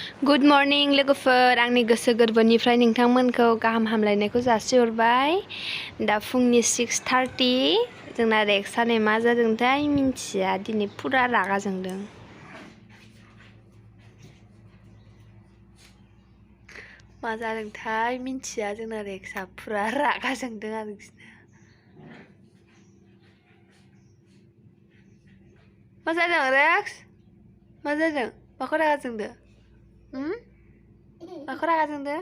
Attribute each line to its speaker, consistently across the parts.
Speaker 1: Good morning लोगोफोर आंनि गोसो गोरबोनिफ्राय नोंथांमोनखौ गाहाम हामलायनायखौ जासिहरबाय। दा फुंनि 6:30 जोंना रेक्सानै मा जादोंथाय मिन्थिया दिनै फुरा रागा जोंदों। मा जादोंथाय मिन्थिया जोंना रेक्सा फुरा रागा जोंदों आरोखि। मा जादों रेक्स? मा जादों? माखौ रागा जोंदो? माखौ रागा जोंदो?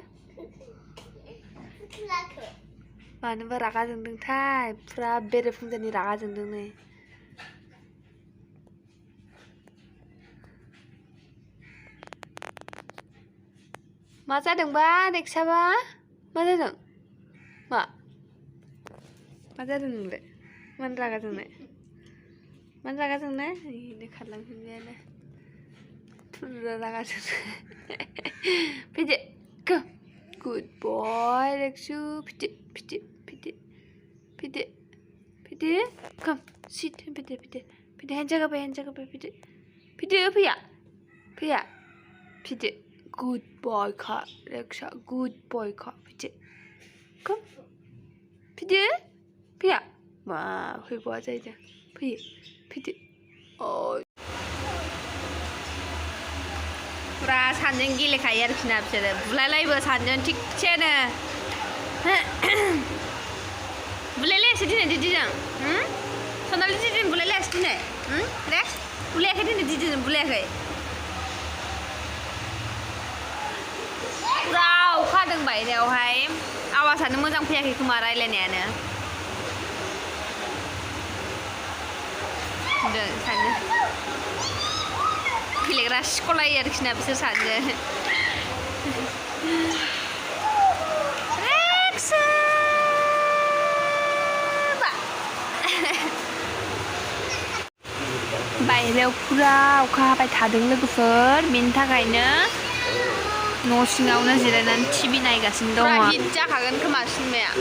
Speaker 1: मानोबा रागा जोंदोंथाय फुरा बेरेफुंजानि रागा जोंदों नै। मा जादोंबा रेक्साबा? मा जादों? मा जादों नोंलाय? मानो रागा जोंनाय? मानो रागा जोंनाय? नै खारलांफिनबायानो फुरा रागा जोंनाय। फैदो come good boy रेक्सु फैदो come sit फैदो hands जागाबाय फैदो फैदो good boy खा रेक्सा good boy खा फैदो come फैया मा फैबावा जाहैदों फैदो फुरा सानजों गेलेखायो आरोखि ना बिसोरो बुलायलायबो सानजों थिगसेनो बुलायलायासै दिनै दिदिजों सनालि दिदिजों बुलायलायासै दिनै रेक्स बुलायाखै दिनै दिदिजों बुलायाखै फुरा अखा हादों बायहेरायावहाय आवाजानो मोजां फैयाखै खोमा रायलायनायानो सानजों गेलेग्रा सिख'लायो आरोखि ना बिसोर सानजों बायहेरायाव फुरा अखा हाबाय थादों लोगोफोर बेनि थाखायनो न' सिङावनो जिरायनानै टिभि नायगासिनो दङ। हिट जाखागोन खोमा सिनेमाया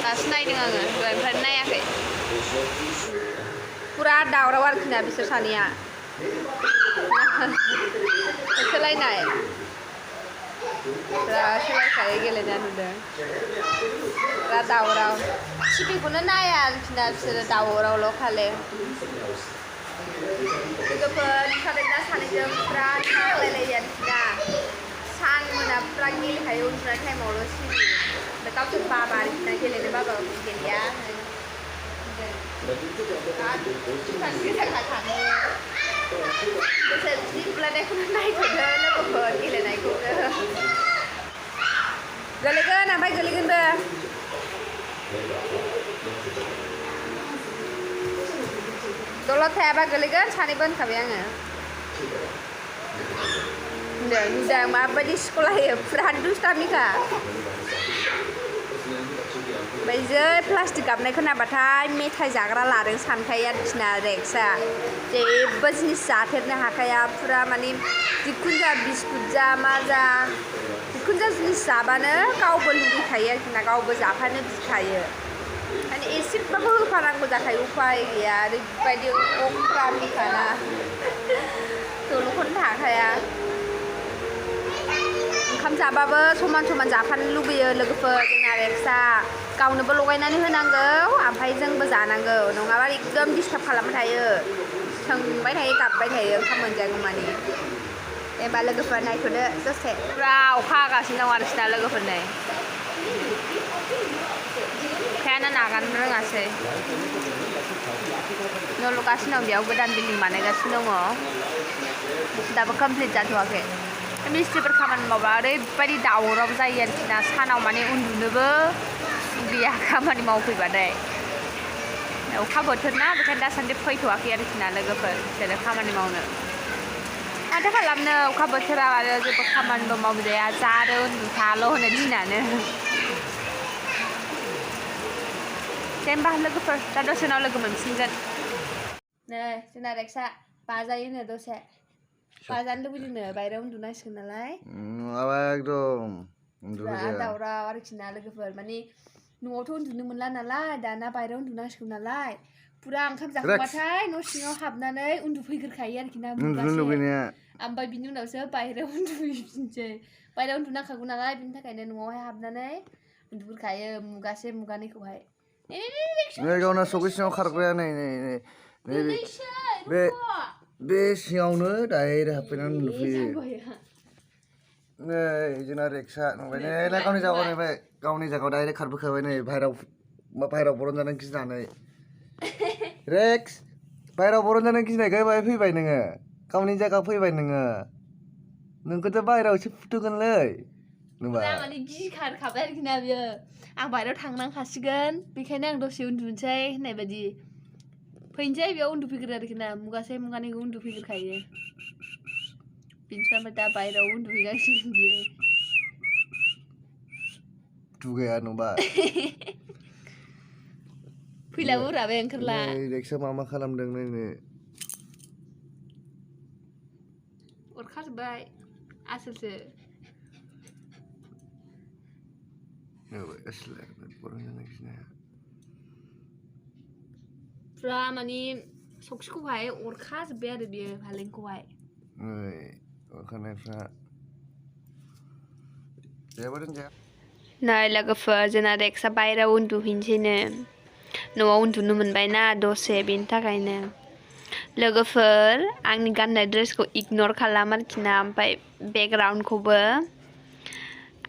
Speaker 1: दासो नायदों आङो दहायनिफ्राय नायाखै फुरा दावराव आरोखि ना बिसोर सानैया सोलायनाय फुरा सोलायखायो गेलेनाया नुदों फुरा दावराव टिभिखौनो नाया आरोखि ना बिसोरो दावरावल' खाले लोगोफोर सानैना सानैजों फुरा नांलायलायो आरोखि ना सान मोना फुरा गेलेखायो उन्दुनाय टाइमावल' सिरि ओमफ्राय गावसोर बाबा आरोखि ना गेलेनो बाबा गेलेया बिसोर जि बुलायनायखौनो नायथ'दो लोगोफोर गेलेनायखौनो गोलैगोन ओमफ्राय गोलैगोनबो दलद थायाबा गोलैगोन सानैबो होनखाबाय आङो नुदों माबायदि सिख'लायो फुरा दुस्टामिखा ओमफ्राय जै प्लास्टिक गाबनाय खोनाबाथाय मेथाइ जाग्रा लादों सानखायो आरोखि ना रेक्सा जेबो जिनिस जाफेरनो हाखाया फुरा माने जिखुनु जा बिस्कुट जा मा जा जिखुनु जा जिनिस जाबानो गावबो लुबैखायो आरोखि ना गावबो जाफानो बिखायो माने एसेबाबो होफानांगौ जाखायो उफाय गैया ओरैबायदि अख्रामिखाना दल'खौनो थाखाया ओंखाम जाबाबो समान जाफानो लुबैयो लोगोफोर जोंना रेक्सा गावनोबो लगायनानै होनांगौ ओमफ्राय जोंबो जानांगौ नङाबा एकदम डिस्टार्ब खालामबाय थायो सोंबाय थायो गाबबाय थायो ओंखाम मोनजागौ मानि एबा लोगोफोर नायथ'दो दसे फुरा अखा हागासिनो दं आरोखि ना लोगोफोर नै अखायानो नागारनो रोङासै न' लुगासिनो दं बेयाव गोदान बिल्डिं बानायगासिनो दङ दाबो कमप्लिट जाथ'वाखै मिस्ट्रिफोर खामानि मावबा ओरैबायदि दावराव जायो आरोखि ना सानाव माने उन्दुनोबो गैया खामानि मावफैबाथाय अखा बोथोर ना बेखायनो दासान्दि फैथ'वाखै आरोखि ना लोगोफोर बिसोरो खामानि मावनो माथो खालामनो अखा बोथोराव आरो जेबो खामानिबो मावजाया जारो उन्दुथाल' होनो दिनानो दे होमबा लोगोफोर दा दसे उनाव लोगो मोनफिनगोन नै जोंना रेक्सा बाजायोनो दसे बाजानो लुबैदोंनो बायहेरायाव उन्दुनांसिगोन नालाय
Speaker 2: नङाबा एकदम
Speaker 1: बिराद दावराव आरोखि ना लोगोफोर माने न'आवथ' उन्दुनो मोनला नालाय दाना बायहेरायाव उन्दुनांसिगौ नालाय फुरा ओंखाम जाखांबाथाय न' सिङाव हाबनानै उन्दुफैग्रोखायो आरोखि ना
Speaker 2: उन्दुनो लुगैनाया
Speaker 1: ओमफ्राय बिनि उनावसो बाहेरायाव उन्दुफिनसै बाहेरायाव उन्दुनांखागौ नालाय बिनि थाखायनो न'आवहाय हाबनानै उन्दुफोरखायो मुगासे मुगानैखौहाय
Speaker 2: नै गावना सौखि सिङाव खारग्राया नै बे सिङावनो डाइरेक्ट हाबफैनानै उन्दुफैयो नै जोंना रेक्सआ नुबाय नै गावनि जायगायाव डाइरेक्ट खारबोखाबाय नै बाहेरायाव बरनजानो गिनानै रेक्स बाहेरायाव बरनजानो गिनायखाय बाहाय फैबाय नोङो गावनि जायगायाव फैबाय नोंखौथ' बाहेरायावसो फुथुगोनलै नुबाय
Speaker 1: माने गिखारखाबाय आरोखि ना बियो आं बाहेरायाव थांनांखासिगोन बेखायनो आं दसे उन्दुनोसै होननाय बायदि फैनोसै बेयाव उन्दुफैग्रो आरोखि ना मुगासे मुगानैखौ उन्दुफैग्रोखायो बिनिफ्राय ओमफ्राय दा बाहेरायाव उन्दुहैगासिगोन बियो
Speaker 2: दुगाया नुबाय
Speaker 1: फैलाबो राबाय ओंखारला
Speaker 2: नै रेक्सआ मा खालामदों नायनो
Speaker 1: अरखाजोब्बाय आसोलसो फुरा माने सखिखौहाय अरखाजोब्बाय आरो बियो फालेंखौहाय
Speaker 2: अरखानायफ्रा जेबो दोनजाया
Speaker 1: नै लोगोफोर जोंना रेक्सआ बाहेरायाव उन्दुहैनोसैनो न'आव उन्दुनो मोनबायना दसे बेनि थाखायनो लोगोफोर आंनि गाननाय ड्रेसखौ इगनर खालाम आरोखि ना ओमफ्राय बेकग्राउन्डखौबो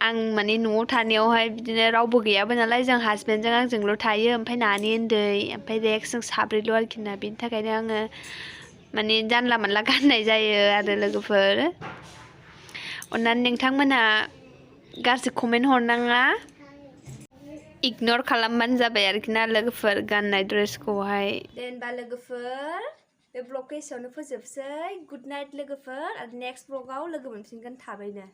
Speaker 1: आं माने न'आव थानायावहाय बिदिनो रावबो गैयाबो नालाय जों हासबेन्डजों आंजोंल' थायो ओमफ्राय नानि उन्दै ओमफ्राय रेक्स जों साब्रैल' आरोखि ना बेनि थाखायनो आङो माने जानला मोनला गाननाय जायो आरो लोगोफोर अननानै नोंथांमोनहा गाज्रि कमेन्ट हरनाङा इगनर खालामबानो जाबाय आरोखि ना लोगोफोर गाननाय ड्रेसखौहाय दे होनबा लोगोफोर बे ब्लगखौ एसेयावनो फोजोबसै गुड नाइट लोगोफोर आरो नेक्स्ट ब्लगाव लोगो मोनफिनगोन थाबैनो